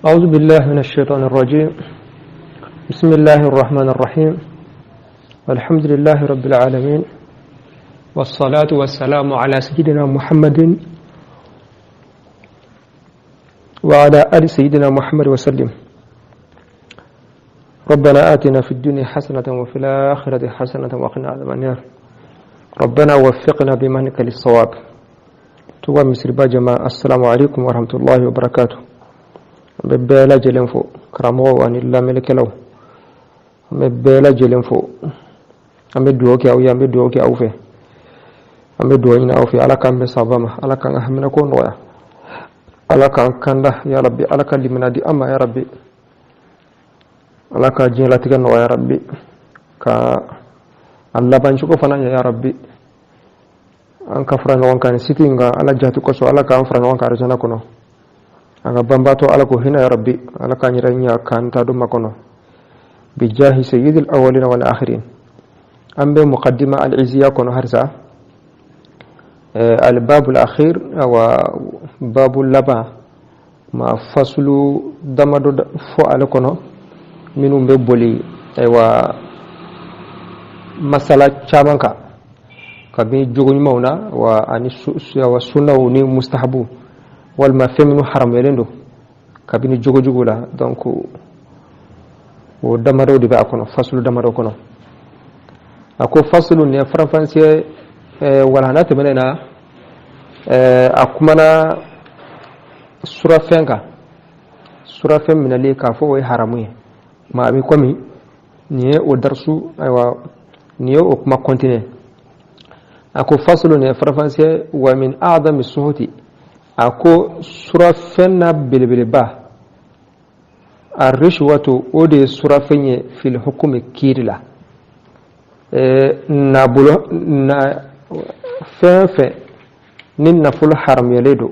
أعوذ بالله من الشيطان الرجيم. بسم الله الرحمن الرحيم. الحمد لله رب العالمين، والصلاة والسلام على سيدنا محمد وعلى آل سيدنا محمد وسلم. ربنا آتنا في الدنيا حسنة وفي الآخرة حسنة وقنا عذاب النار. ربنا وفقنا بمنك للصواب. توا مسربا جماعة، السلام عليكم ورحمة الله وبركاته. An bɛ bɛɛ lajɛlen fo, karamɔgɔw ani lamɛnnikɛlaw, an bɛ bɛɛ lajɛlen fo. An bɛ dugawu kɛ aw ye, an bɛ dugawu kɛ aw fɛ, an bɛ dugawu ɲini aw fɛ. Ala k'an bɛn sababa ma, Ala k'an ka haminako nɔgɔya, Ala k'an kanda ya Rabbi, Ala ka limaniya di an ma ya Rabbi, Ala ka diɲɛlatigɛ nɔgɔya ya Rabbi, ka a labancogo fana ɲɛ ya Rabbi. An ka fara ɲɔgɔn kan nin siti in kan Ala jati kosɔn, Ala k'an fara ɲɔgɔn kan arijana kɔnɔ. An ka banbaatɔ Ala k'o hinɛ ya Rabbi, Ala k'an yɛrɛ ɲɛ k'an ta don makɔnɔ bijahi sayyidil awwalina wal akhirin. An bɛ muqaddima al-izziya kɔnɔ halisa, al-babul akhir, awa babu laban ma fasulu damadɔ fɔ ale kɔnɔ, minnu bɛ boli ayiwa masala caman kan kabini jogo ɲumanw na wa ani awa sunnaw ni mustahabu walima fɛn minnu haramuyalen don kabini jogo jugu la. Donc o damadɔ de bɛ a kɔnɔ, fasulu damadɔ kɔnɔ. A ko fasulu nin ye faranfasiya, walahana tɛmɛnen na, a kumana surafɛn kan, surafɛn minɛli k'a fɔ o ye haramu ye. Ma a bɛ komi nin ye o darisu, ayiwa nin ye o kuma continuer. A ko fasulu nin ye faranfasiya, wa min a'dami suhuti, a ko surafɛn na belebeleba a rishwatu, o de ye surafɛn ye fil hukumi, kiiri la. Nabolo na fɛn fɛn ni nafolo haramuyalen don,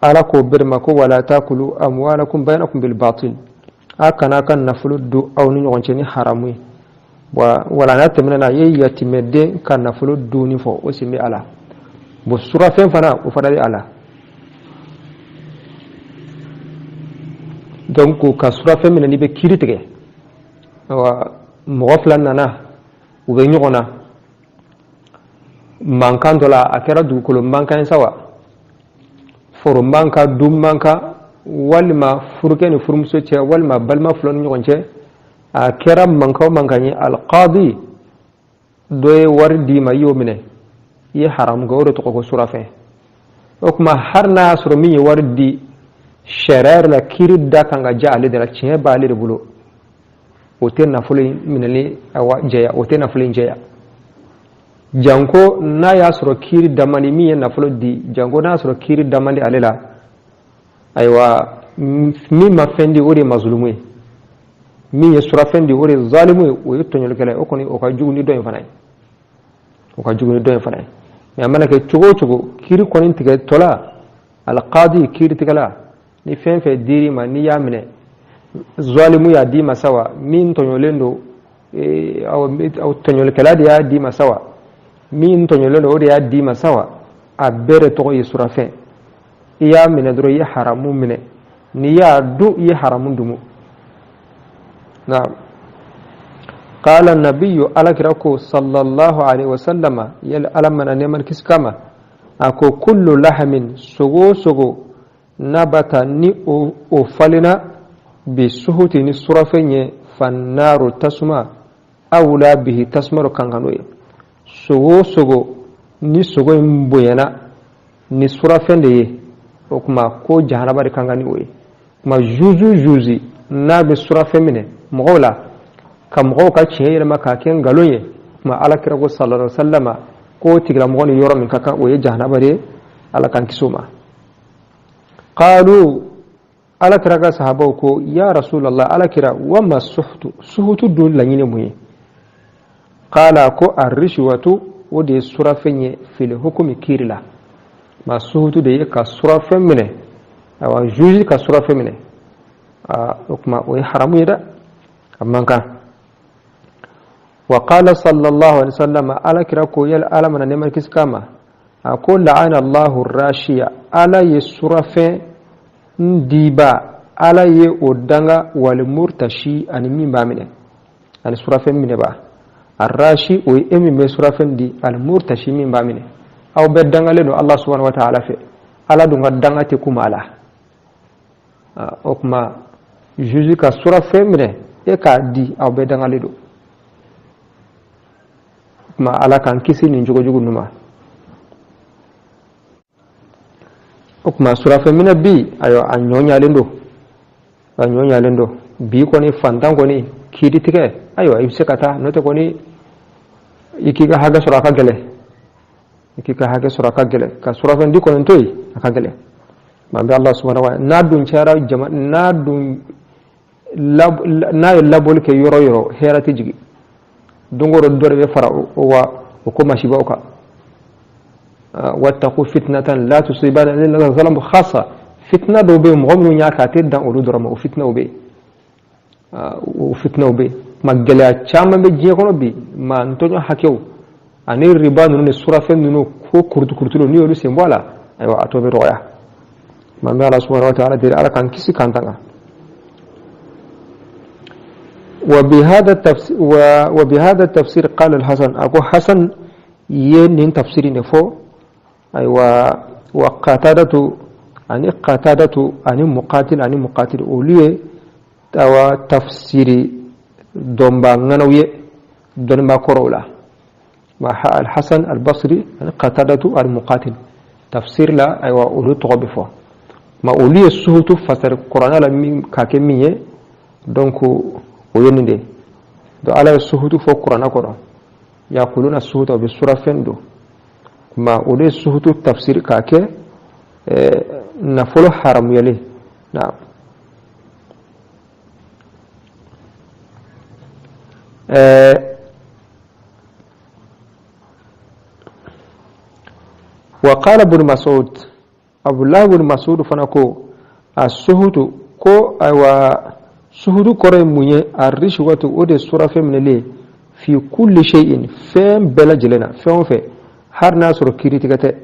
Ala k'o bɛrɛ ma ko wala takulu amwalakum bainakum bil batil, a kana ka nafolo dun aw ni ɲɔgɔn cɛ ni haramu ye. Wa wala n'a tɛmɛna na, a ye yatimɛden ka nafolo dunni fɔ, o sen bɛ a la. Bon, surafɛn fana, o fana bɛ a la. Donc ka surafɛn minɛ n'i bɛ kiiri tigɛ, awa mɔgɔ fila nana, u bɛ ɲɔgɔn na mankan dɔ la, a kɛra dugukolo mankan ye sa wa, foro mankan, du mankan, walima furukɛ ni furumuso cɛ, walima balima fila ni ɲɔgɔn cɛ, a kɛra mankan o mankan ye, alqadi dɔ ye wari d'i ma, i y'o minɛ, i ye haramu kɛ, o de tɔgɔ ko surafɛn. O tuma hali n'a y'a sɔrɔ min ye wari di, sariya yɛrɛ la kiiri da kan ka diya ale de la, tiɲɛ b'ale de bolo, o tɛ nafolo in minɛli awa jɛya, o tɛ nafolo in jɛya. Janko n'a y'a sɔrɔ kiiri damani min ye nafolo di, janko n'a y'a sɔrɔ kiiri damani ale la, ayiwa min ma fɛn di o de ye mazulumu ye, min ye surafɛn di o de ye zalimu ye, o ye tɔɲɔlikɛla ye. O kɔni o ka jugu ni dɔ in fana ye, o ka jugu ni dɔ in fana ye. Mais a mana kɛ cogo o cogo, kiiri kɔni tigɛtɔla, alqadi kiiritigɛla, ni fɛn fɛn dir'i ma n'i y'a minɛ, zalimu y'a d'i ma sawa, min tɔɲɔlen don, aw tɔɲɔlikɛla de y'a d'i ma sawa, min tɔɲɔlen don o de y'a d'i ma sawa, a bɛɛ de tɔgɔ ye surafɛn. I y'a minɛ dɔrɔn, i ye haramu minɛ, n'i y'a dun, i ye haramu dumu. Naam. Qala nabiyyu, ala kira ko sallallahu alaihi wasallama, yali ala mana nɛɛma kisi kama, a ko kullu lahamin, sogo o sogo nabata ni o falenna bi suhuti ni surafɛn ye, fannaru tasuma awla bihi, tasuma dɔ kan ka n'o ye. Sogo o sogo ni sogo in bonyana ni surafɛn de ye, o tuma ko jahanaba de kan ka ni o ye. Kuma juzu juzi n'a bɛ surafɛn minɛ mɔgɔw la, ka mɔgɔw ka tiɲɛ yɛlɛma k'a kɛ nkalon ye, kuma ala kira ko sallallahu alaihi wasallam k'o tigilamɔgɔ ni yɔrɔ min ka kan, o ye jahanaba de ye, Ala k'an kisi o ma. Qalu, ala kira ka sahabaw ko ya rasulallah, ala kira, wa ma suhutu, suhutu dun laɲini mun ye? Qala ko arishwatu, o de ye surafɛn ye fil hukumi, kiiri la. Ma suhutu de ye ka surafɛn minɛ, awa juge ka surafɛn minɛ, o tuma o ye haramu ye dɛ, a man kan. Wa qala sallallahu alaihi wasallam, ala kira ko yala ala mana nɛɛma kisi kama, a ko la'ana allahu rashiya, ala ye surafɛn n diba ala ye o danga wal murtashi ani min b'a minɛ ani surafɛn minɛba arrashi o ye e min bɛ surafɛn di al murtashi min b'a minɛ aw bɛɛ dangalen don Allah subhanahu wa ta'ala fɛ ala dun ka danga tɛ kuma a la o tuma juge ka surafɛn minɛ e k'a di aw bɛɛ dangalen don o tuma ala k'an kisi nin jogojugu ninnu ma o tuma surafɛn minɛ bi ayiwa a ɲɔ ɲalen don a ɲɔ ɲalen don bi kɔni fantan kɔni kiiri tigɛ ayiwa i bɛ se ka taa n'o tɛ kɔni i k'i ka hakɛ sɔrɔ a ka gɛlɛn i k'i ka hakɛ sɔrɔ a ka gɛlɛn ka surafɛn di kɔni to yen a ka gɛlɛn an bɛ Allah subhanahu wa ta'ala n'a dun cayara jama n'a dun n'a ye labɔli kɛ yɔrɔ yɔrɔ hɛrɛ tɛ jigin don o don dɔ de bɛ fara o wa o ko masibaw kan wattaqu fitnatan la tusibanna alladhina zalamu khassa fitna dɔw bɛ yen mɔgɔ minnu y'a kɛ a tɛ dan olu dɔrɔn ma o fitnaw bɛ yen o fitnaw bɛ yen ma gɛlɛya caman bɛ diɲɛ kɔnɔ bi maa ntɔɲɔ hakɛw ani riba ninnu ni surafɛn ninnu ko kurutu n'i y'olu sen bɔ a la ayiwa a tɔ bɛ dɔgɔya ma n bɛ ala subhanahu wa ta'ala deli ala k'an kisi k'an tanga وبهذا التفسير قال الحسن أكو حسن ين تفسير نفو أيوة وقتادة أني قتادة أني مقاتل أني مقاتل أولي أو تفسير دنبا غنوي دنبا كورولا مع الحسن البصري أني قتادة المقاتل تفسير لا أيوة أولي تغبفو ما أولي السهوت فسر القرآن لم كاكمية دونك وينده دو على السهوت فوق القرآن كورا يقولون السهوت بالسورة فندو ما أولي السهوت تفسير كاكي نفلو حرام يلي نعم وقال ابن مسعود عبد الله بن مسعود فنكو السهوت كو أيوا suhudu kɔrɔ ye mun ye arishwatu o de surafɛn minɛlen fi kulli shay'in fɛn bɛɛ lajɛlen na fɛn o fɛn hali n'a sɔrɔ kiiritigɛ tɛ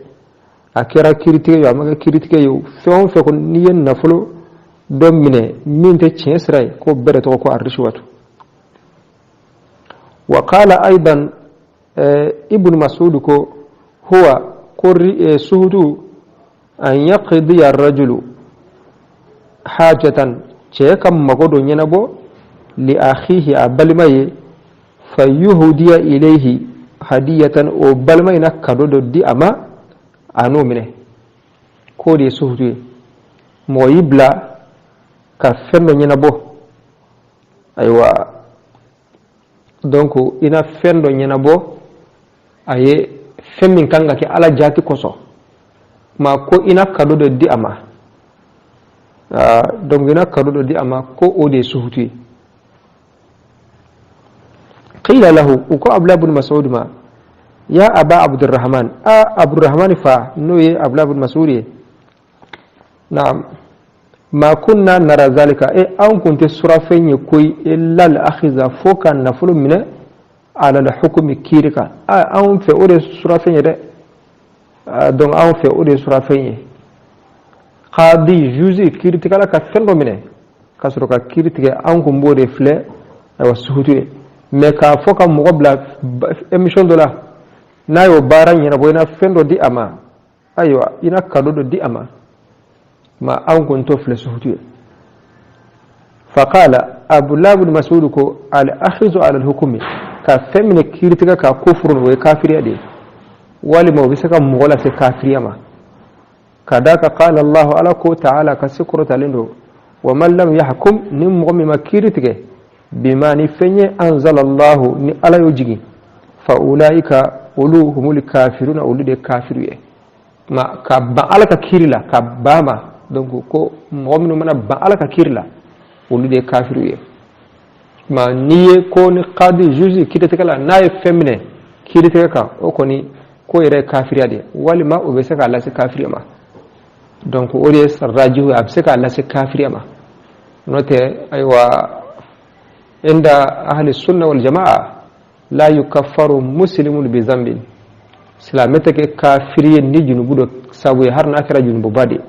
a kɛra kiiritigɛ ye o a ma kɛ kiiritigɛ ye o fɛn o fɛn ko n'i ye nafolo dɔ minɛ min tɛ tiɲɛ sira ye k'o bɛɛ de tɔgɔ ko arishwatu wa qala aidan ibnu mas'ud ko huwa ko suhudu an yaqdiya ar-rajulu hajatan cɛ ka mago dɔ ɲɛnabɔ li akhihi a balima ye fa yuhdiya ilayhi hadiyatan o balima in na kado dɔ di a ma a n'o minɛ k'o de ye suhudu ye mɔgɔ y'i bila ka fɛn dɔ ɲɛnabɔ ayiwa donc i na fɛn dɔ ɲɛnabɔ a ye fɛn min kan ka kɛ ala jaati kosɔn ma ko i na kado dɔ di a ma donc ina kado dɔ di a ma ko o de ye suhutu ye qila lahu u ko abdullah ibn mas'ud ma ya aba abdurrahman a abdurrahman fa n'o ye abdullah ibn mas'ud ye naam ma kunna nara zalika e anw kun tɛ surafɛn ye koyi illa al akhiza fo ka nafolo minɛ ala al hukmi kiiri kan a anw fɛ o de ye surafɛn ye dɛ donc anw fɛ o de ye surafɛn ye qadi juge kiiritigɛla ka fɛn dɔ minɛ ka sɔrɔ ka kiiri tigɛ an kun b'o de filɛ ayiwa suhutu ye mais k'a fɔ ka mɔgɔ bila émission dɔ la n'a y'o baara ɲɛnabɔ i na fɛn dɔ di a ma ayiwa i na kado dɔ di a ma ma an kun t'o filɛ suhutu ye faqala abdullah ibn mas'ud ko al akhizu ala al hukmi ka fɛn minɛ kiiritigɛ ka kufurun o ye kafiriya de ye walima o bɛ se ka mɔgɔ lase kafiriya ma kadaka qala Allah ala ko ta'ala ka se kɔrɔtalen don wa man lam yahkum ni mɔgɔ min ma kiiri tigɛ bima ni fɛn ye anzalallahu ni ala y'o jigin fa ulaika olu humul kafiruna olu de kafiru ye ma ka ban ala ka kiiri la ka ban ma donc ko mɔgɔ minnu mana ban ala ka kiiri la olu de kafiru ye ma n'i ye ko ni qadi juge kiiritigɛla n'a ye fɛn minɛ kiiritigɛ kan o kɔni ko yɛrɛ ye kafiriya de ye walima o bɛ se k'a lase kafiriya ma donc o de ye rajihu a bɛ se k'a lase kafiriya ma n'o tɛ ayiwa inda ahli sunna wal jamaa la yukaffaru muslimun bi zambin silamɛ tɛ kɛ kafiri ye ni junubu dɔ sabu ye hali n'a kɛra junububa de ye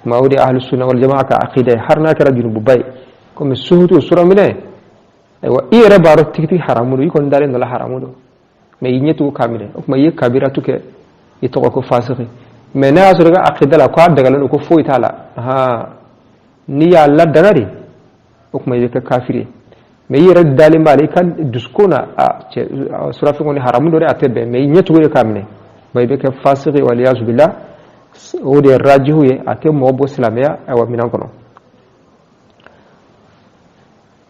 Kuma o de ahlu sunna wal jamaa ka aqida ye, har n'a kɛra junububa ye, komi suhutu sura minɛ. Ayiwa, i yɛrɛ b'a dɔn tigitigi haramu don, i kɔni dalen dɔ la haramu don, mais i ɲɛ tugu k'a minɛ, o tuma i ye kabiratu kɛ, i tɔgɔ ko fasiki. Mais n'a y'a sɔrɔ i ka aqida la ko a dagalen don, ko foyi t'a la, n'i y'a ladaga de, o tuma i bɛ kɛ kafiri ye. Mais i yɛrɛ dalen b'a la i ka dusukun na, a cɛ surafɛn kɔni haramu don dɛ, a tɛ bɛn, mais i ɲɛ tugu de k'a minɛ, bon i bɛ kɛ fasiki, waliyazu billah. O de ye rajihu ye, a tɛ mɔgɔ bɔ silamɛya ayiwa minɛn kɔnɔ.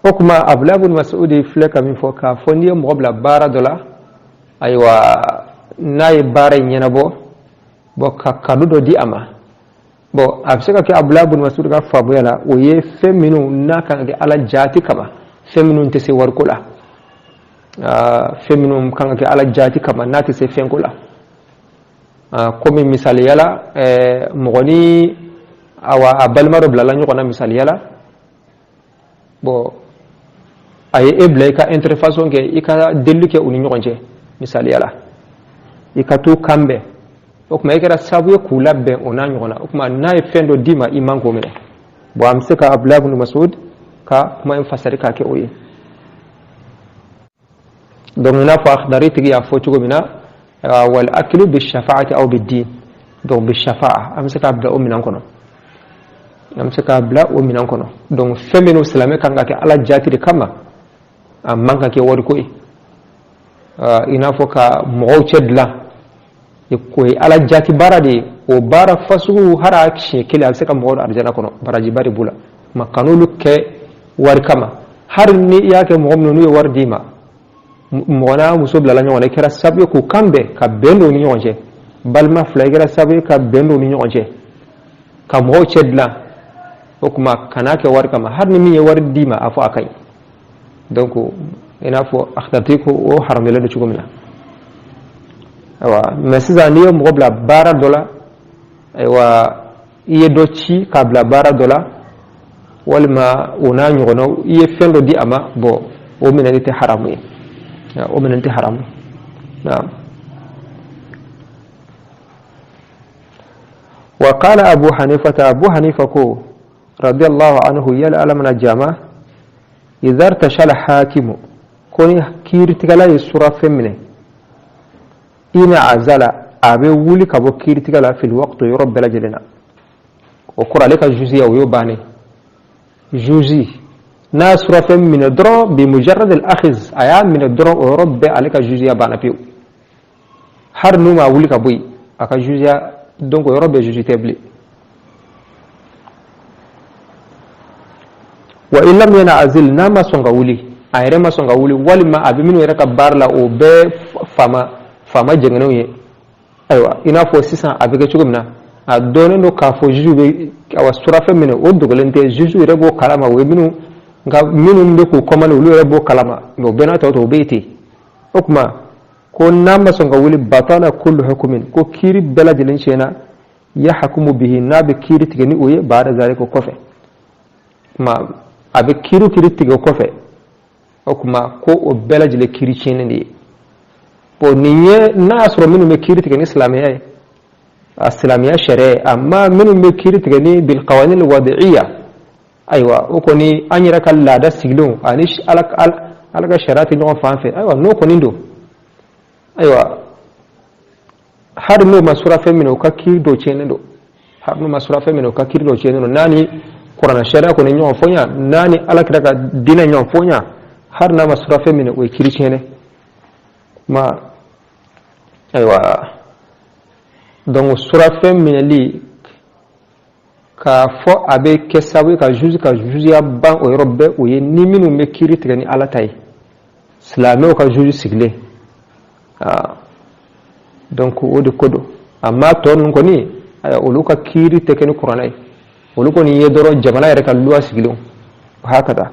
O tuma Abdulayi bin Mas'ud filɛ ka min fɔ, k'a fɔ n'i ye mɔgɔ bila baara dɔ la, ayiwa n'a ye baara in ɲɛnabɔ, bon ka kado dɔ di a ma. Bon a bɛ se ka kɛ Abdulayi bin Mas'ud ka faamuya la, o ye fɛn minnu n'a kan ka kɛ Ala jaati kama, fɛn minnu tɛ se wariko la, fɛn minnu kan ka kɛ Ala jaati kama n'a tɛ se fɛnko la. Komi misaliya la, mɔgɔ ni awa a balima dɔ bilala ɲɔgɔn na misaliya la, bon a ye e bila i ka intervention kɛ, i ka delili kɛ u ni ɲɔgɔn cɛ misaliya la, i ka t'u kan bɛn, o tuma i kɛra sababu ye k'u labɛn o n'a ɲɔgɔn na, o tuma n'a ye fɛn dɔ d'i ma, i man k'o minɛ. Bon an bɛ se ka Abdulayi bin Mas'ud ka kuma in fasari k'a kɛ o ye. Donc i n'a fɔ Akhdari tigi y'a fɔ cogo min na, wal aklu bi shafaati aw bi din, donc bi shafa'a, an bɛ se k'a bila o minɛn kɔnɔ, an bɛ se k'a bila o minɛn kɔnɔ. Donc fɛn minnu silamɛ kan ka kɛ Ala jaati de kama, a man ka kɛ wariko ye. I n'a fɔ ka mɔgɔw cɛ dilan, o ye Ala jaati baara de ye, o baara fasugu hali a siɲɛ kelen a bɛ se ka mɔgɔ don arijana kɔnɔ, barajiba de b'o la. Ma kan'olu kɛ wari kama, hali ni i y'a kɛ mɔgɔ minnu n'u ye wari d'i ma, mɔgɔ n'a muso bilala ɲɔgɔn na, i kɛra sababu ye k'u kan bɛn, ka bɛn don u ni ɲɔgɔn cɛ, balima fila i kɛra sababu ye ka bɛn don u ni ɲɔgɔn cɛ, ka mɔgɔw cɛ dilan, o tuma kan'a kɛ wari kama, hali ni min ye wari d'i ma a fɔ a ka ɲi. Donc i n'a fɔ Akhdari ko o haramuyalen don cogo min na. Ayiwa, mais sisan n'i ye mɔgɔ bila baara dɔ la, ayiwa i ye dɔ ci k'a bila baara dɔ la, walima o n'a ɲɔgɔnnaw, i ye fɛn dɔ di a ma, bon o minɛni tɛ haramu ye, o minɛni tɛ haramu ye. Naam. Wa qala Abu Hanifata, Abu Hanifa ko radiyallahu anhu, yala Ala mana jama, idha irtashala hakimu, ko ni kiiritigɛla ye surafɛn minɛ, ina azala, a bɛ wuli ka bɔ kiiritigɛ la fil waqti, yɔrɔ bɛɛ lajɛlen na. O kɔrɔ ale ka juziya o y'o bannen. Juzi n'a ye surafɛn minɛ dɔrɔn, bi mujarrad al akhiz, a y'a minɛ dɔrɔn, o yɔrɔ bɛɛ ale ka juziya banna pewu, hali n'u ma wuli ka bɔ yen, a ka juziya donc o yɔrɔ bɛɛ juzi tɛ bilen. Wa in lam yanazil, n'a ma sɔn ka wuli, a yɛrɛ ma sɔn ka wuli, walima a bɛ minnu yɛrɛ ka baara la o bɛɛ faama jɛngɛnenw ye. Ayiwa, i n'a fɔ sisan a bɛ kɛ cogo min na, a dɔnnen don k'a fɔ juge bɛ awa surafɛn minɛ, o dogolen tɛ, juge yɛrɛ b'o kalama, o ye minnu nka minnu bɛ k'u kɔmani olu yɛrɛ b'o kalama, mais o bɛɛ n'a tɔ to o bɛ yen ten. O tuma ko n'a ma sɔn ka wuli, batala kullu hukumin, ko kiiri bɛɛ lajɛlen tiɲɛna, yahkumu bihi, n'a bɛ kiiri tigɛ ni o ye, baada zalika o kɔfɛ. Kuma a bɛ kiiri tigɛ o kɔfɛ, o tuma ko o bɛɛ lajɛlen kiiri tiɲɛnen de ye. Bon nin ye n'a y'a sɔrɔ minnu bɛ kiiri tigɛ ni silamɛya ye, a silamɛya sariya ye, amma minnu bɛ kiiri tigɛ ni bil qawanin wadi'iyya, ayiwa o kɔni an yɛrɛ ka laada sigilenw ani Ala ka sariya tɛ ɲɔgɔn fan fɛ. Ayiwa n'o kɔni don, ayiwa hali n'o ma surafɛn minɛ, o ka kiiri dɔ tiɲɛnen don, hali n'o ma surafɛn minɛ, o ka kiiri dɔ tiɲɛnen don, n'a ni kuranɛ sariya kɔni ɲɔgɔn fɔɲa, n'a ni Ala kira ka diinɛ ɲɔgɔn fɔɲa, hali n'a ma surafɛn minɛ, o ye kiiri tiɲɛnen ma. Ayiwa donc surafɛn minɛli k'a fɔ a bɛ kɛ sababu ye ka juge ka jugeya ban o yɔrɔ bɛɛ, o ye ni minnu bɛ kiiri tigɛ ni Ala ta ye, silamɛw ka juge sigilen, donc o de ko don. Amma tɔ ninnu kɔni, ayiwa olu ka kiiri tɛ kɛ ni kuranɛ ye, olu kɔni ye dɔrɔn jamana yɛrɛ ka loi sigilenw hakada.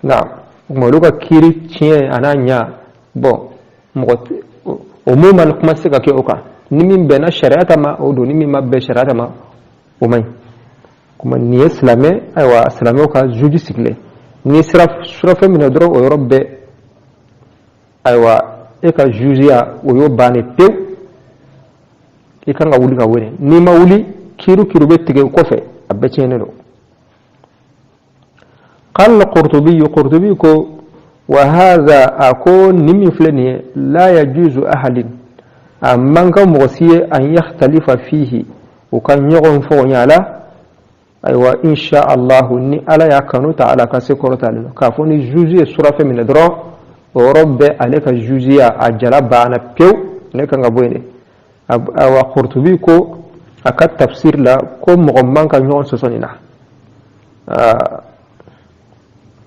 Naam, olu ka kiiri tiɲɛ a n'a ɲa, bon mɔgɔ o mun ma kuma tɛ se ka kɛ o kan, ni min bɛnna sariya ta ma o don, ni min ma bɛn sariya ta ma o man ɲi. Kuma nin ye silamɛ, ayiwa silamɛw ka juge sigilen, n'i sera surafɛn minɛ dɔrɔn o yɔrɔ bɛɛ, ayiwa e ka jugeya o y'o bannen pewu, i kan ka wuli ka wele, n'i ma wuli Kiru kiru bɛ tigɛ o kɔfɛ, a bɛɛ tiɲɛnen don. قال القرطبي، قرطبي ko وهذا a ko nin min filɛ nin ye لا يجوز أحد a man kan mɔgɔ si ye أن يختلف فيه u ka ɲɔgɔn fɔɲa la. Ayiwa, إن شاء الله, ni Ala y'a kanu ta, Ala ka se kɔrɔtalen don k'a fɔ ni juge ye surafɛn minɛ dɔrɔn, o yɔrɔ bɛɛ ale ka jugeya a jala banna pewu, ne kan ka bɔ yen de. Awa, Qurtubi ko a ka tafsir la ko mɔgɔ man ka ɲɔgɔn sɔsɔ nin na.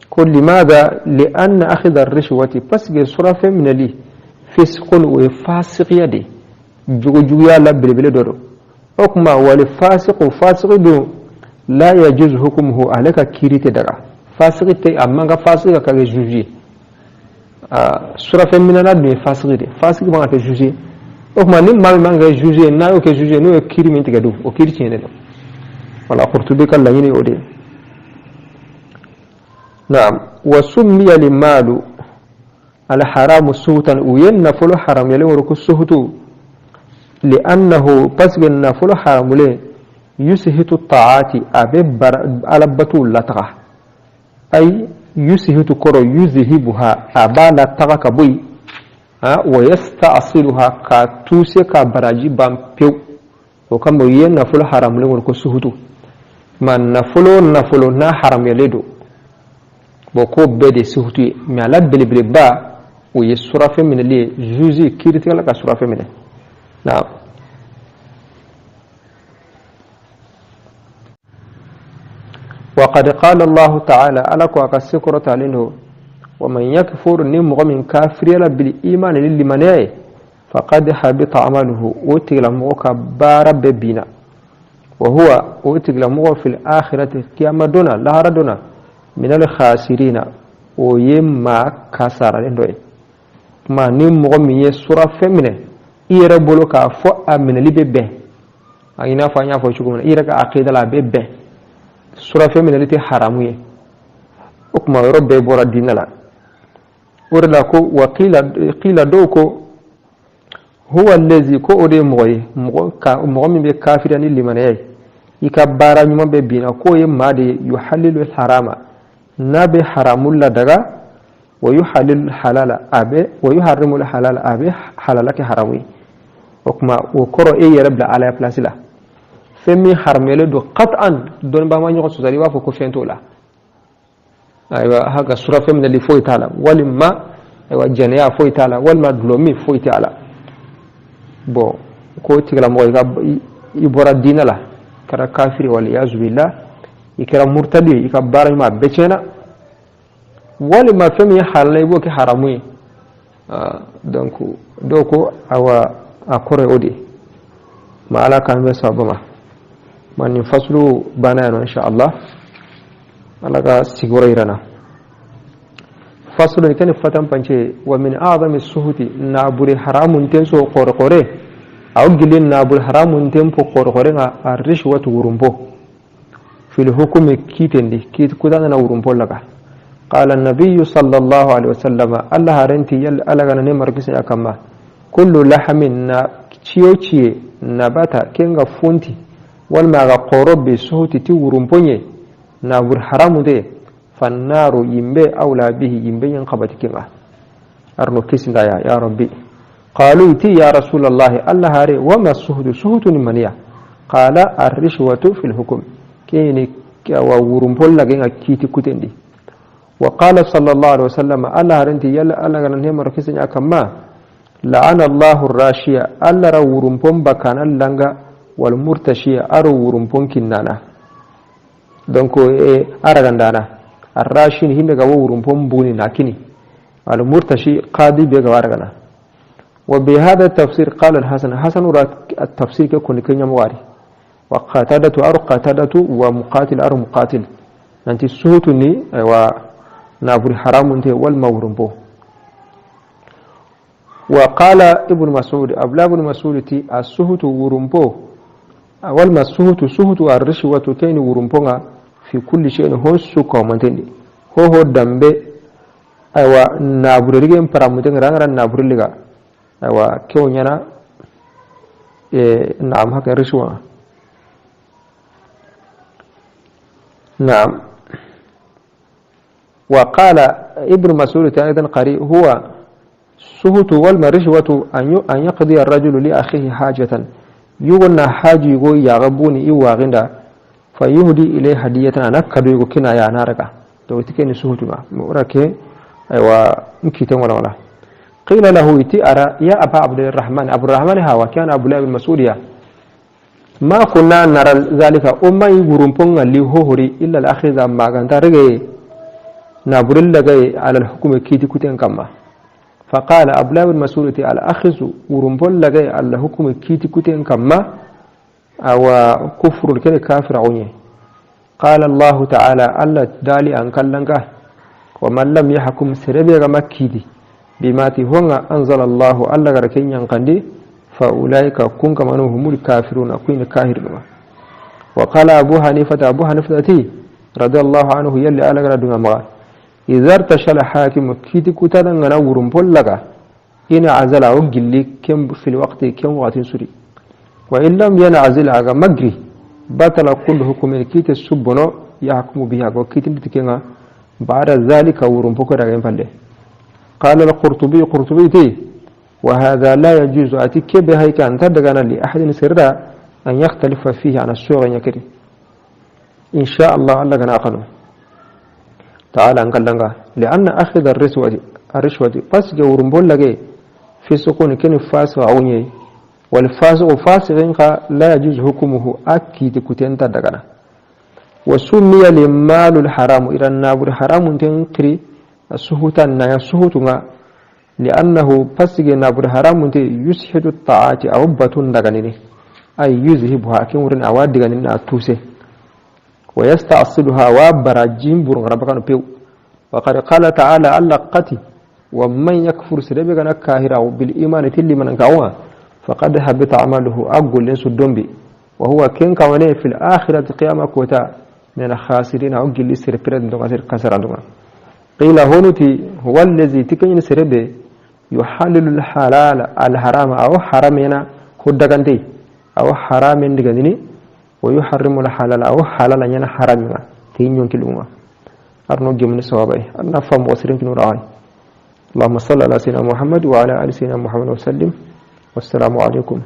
Ko لماذا؟ لأن أخذ الرشوة, parce que surafɛn minɛli فسق, o ye fasikiya de, jogojuguya la belebele dɔ don. O tuma والفاسق, fasiki dun, لا يجوز حكمه, ale ka kiiri tɛ daga. Fasiki tɛ, a man ka fasiki ka kɛ juge ye. Surafɛn minɛna dun ye fasiki de, fasiki man ka kɛ juge ye. O tuma ni maa min man ka kɛ juge ye, n'a y'o kɛ juge ye, n'o ye kiiri min tigɛ dun, o kiiri tiɲɛnen don. Wala Qurtubi ka laɲini ye o de ye. نعم، وسمي المال الحرام سهتا, u ye nafolo haramuyalen woro ko suhutu, لأنه, parce que nafolo haramulen يسهت الطاعات, a bɛ alabatuw lataga. أي يسهت kɔrɔ يذهبها, a b'a lataga ka bɔ yen, ويستأصلها, ka tuuse ka baraji ban pewu. O kama u ye nafolo haramulen woro ko suhutu. Ma nafolo nafolo n'a haramuyalen don, bon, k'o bɛɛ de suhutu ye, mais a la belebeleba o ye surafɛn minɛli ye, juge kiiritigɛla ka surafɛn minɛ. نعم، وقد قال الله تعالى, Ala ko a ka se kɔrɔtalen don ومن يكفر, ni mɔgɔ min kafiriyala بالإيمان, ni limaniya ye, فقد حبط عمله, o tigilamɔgɔ ka baara bɛɛ binna, وهو, o tigilamɔgɔ, في الآخرة, kiyama don na, lahara don na, من الخاسرين, o ye maa kasaralen dɔ ye. Kuma ni mɔgɔ min ye surafɛn minɛ i yɛrɛ bolo k'a fɔ a minɛli bɛ bɛn, a i n'a fɔ an y'a fɔ cogo min na, i yɛrɛ ka akida la a bɛ bɛn, surafɛn minɛli tɛ haramu ye, o tuma yɔrɔ bɛɛ bɔra diinɛ la. O de la ko وقيل, قيل, dɔw ko هو الذي, ko o de ye mɔgɔ ye, mɔgɔ ka mɔgɔ min bɛ kafiriya ni limaniya ye, i ka baara ɲuman bɛ binna, k'o ye maa de ye يحلل الحرام, n'a bɛ haramu ladaga, ويحلل الحلال, a bɛ ويحرم الحلال, a bɛ halala kɛ haramu ye. O tuma o kɔrɔ e yɛrɛ bila Ala ya place la. Fɛn min haramuyalen don قطعا, dɔnnibaa ma ɲɔgɔn sɔsɔ, i b'a fɔ ko fɛn t'o la. Ayiwa, haka surafɛn minɛli foyi t'a la, walima ayiwa jɛnɛya foyi t'a la, walima dulɔ min foyi t'a la. Bon, k'o tigilamɔgɔ i ka i bɔra diinɛ la, kɛra kafiri, والعياذ بالله, i kɛra murtadi ye, i ka baara ɲuman a bɛɛ tiɲɛna. Walima fɛn min ye halala i b'o kɛ haramu ye. Donc dɔw ko awa a kɔrɔ ye o de ye. Ma Ala k'an bɛ sababa ma. Ma nin fasulu banna yan nɔ, إن شاء الله Ala ka sigiyɔrɔ yira n na. Fasulu kene fatan pance ومن أعظم السهت, nabure haramun ten so kore kore aw gilin nabure haramun ten po kore kore nga الرشوة, wurumpo, في الحكم, kitendi kit kudana na wurumpo laga. قال النبي صلى الله عليه وسلم, الله هرنتي يل ألا غنا نمر كسي أكما كل لحم, na ciyo ciye, نبت, kenga funti walma ga qoro, بالسحت, ti wurumponye, nabur haramu de, فالنار, yimbe, أولى به, yimbe yan qabati kinga arno kisinda ya يا ربي. قالوا تي يا رسول الله, الله هاري, وما السحت؟ سحت منيا؟ قال الرشوة في الحكم, كيني وورمبول لغا كيتي كوتندي. وقال صلى الله عليه وسلم, الله هرنتي يلا الله غنا نمر كيسن كما لعن الله الراشي, الله را ورمبون بكانا لانغا, والمرتشي, aro ورمبون كنانا. Donc e aragandana الراشي himbe ga wurumpon buni nakini, المرتشي قاضي بيغا waragana. وبهذا التفسير قال الحسن, حسن التفسير كون كنيا مواري, وقتادة أر قتادة, ومقاتل أر مقاتل, nanti suhutuni wa naburi haramun te wal mawrumbo. وقال ابن مسعود, أبلا ابن مسعود تي السهت ورمبو والما السهت سهت الرشوة, كين ورمبونا, في كل شيء, هو سوكو منتندي هو هو دمبي. أيوا نابuri rige paramuten rangara naburi liga أيوا كيو ñana e نعم haka رشوة. نعم. وقال ابن مسعود أيضا قري هو سهت والمرشوة أن يقضي الرجل لأخيه حاجة يغنى حاجة يقول يغبوني إيواغندا فيهدي إليه هدية أنا كدو يقول كنا يا نارك تو تكني سهت ما مورك أيوة مكيتم ولا ولا. قيل له إتي أرى يا أبا عبد الرحمن أبو الرحمن هو كان أبو الله بن مسعود ما كنا نرى ذلك أما يغرمبون اللي هو هري إلا الأخذ ما كان ترجع نابرل لجاي على الحكم كيتي كتين كما. فقال أبو الله بن مسعود الأخذ غرمبون لجاي على الحكم كيتي كتين كما أو كفر الكل كافر عوني. قال الله تعالى ألا دالي أن كلنك ومن لم يحكم سربي ما كيدي بما تهون أنزل الله ألا غركين ينقندي فأولئك كن كما هم الكافرون كن كاهرون. وقال أبو حنيفة أبو حنيفة رضي الله عنه يلي ألا غردنا ما إذا ارتشى الحاكم كيدي كتانا غنورم بلغا إن عزل أوجلي كم في الوقت كم وقت سوري وإن لم ينعزل على مجري بطل كل حكم كيت السبنا يحكم بها وكيت تكينا بعد ذلك ورم بكرة فله. قال القرطبي قرطبي تي وهذا لا يجوز أتك بها كأن تدغنا لأحد سرا أن يختلف فيه عن السوق يكري إن شاء الله الله كان أقله تعالى أنقل لنا لأن أخذ الرشوة بس جورم بولغي في سكون كن فاسق عوني والفاسق فاسق لا يجوز حكمه أكيد كتن تدغنا. وسمي المال الحرام إلى النابر حرام تنكري السهوتا نيا سهوتنا لأنه فاسق نابر حرام يسحد الطاعات أو بتون دغنيني أي يذهبها كمرن أواد دغنين أتوسه ويستأصلها وبراجين برن ربكان بيو. وقد قال تعالى ألا قتي ومن يكفر سربكنا كاهرا بالإيمان تلي من كوا فقد هبط عمله أقول لنسو الدنبي وهو كن كونه في الآخرة قيامة كوتا من الخاسرين أقول لسر برد دون كسر عندما. قيل هونتي هو الذي تكين سربه يحلل الحلال الحرام أو حرامنا خدغنتي أو حرام دغني ويحرم الحلال أو حلال ينا حرامنا تين كلمة أرنو جمن سوابي أنا فهم وسرين كنوراي. اللهم صل على سيدنا محمد وعلى آل سيدنا محمد وسلم. والسلام عليكم.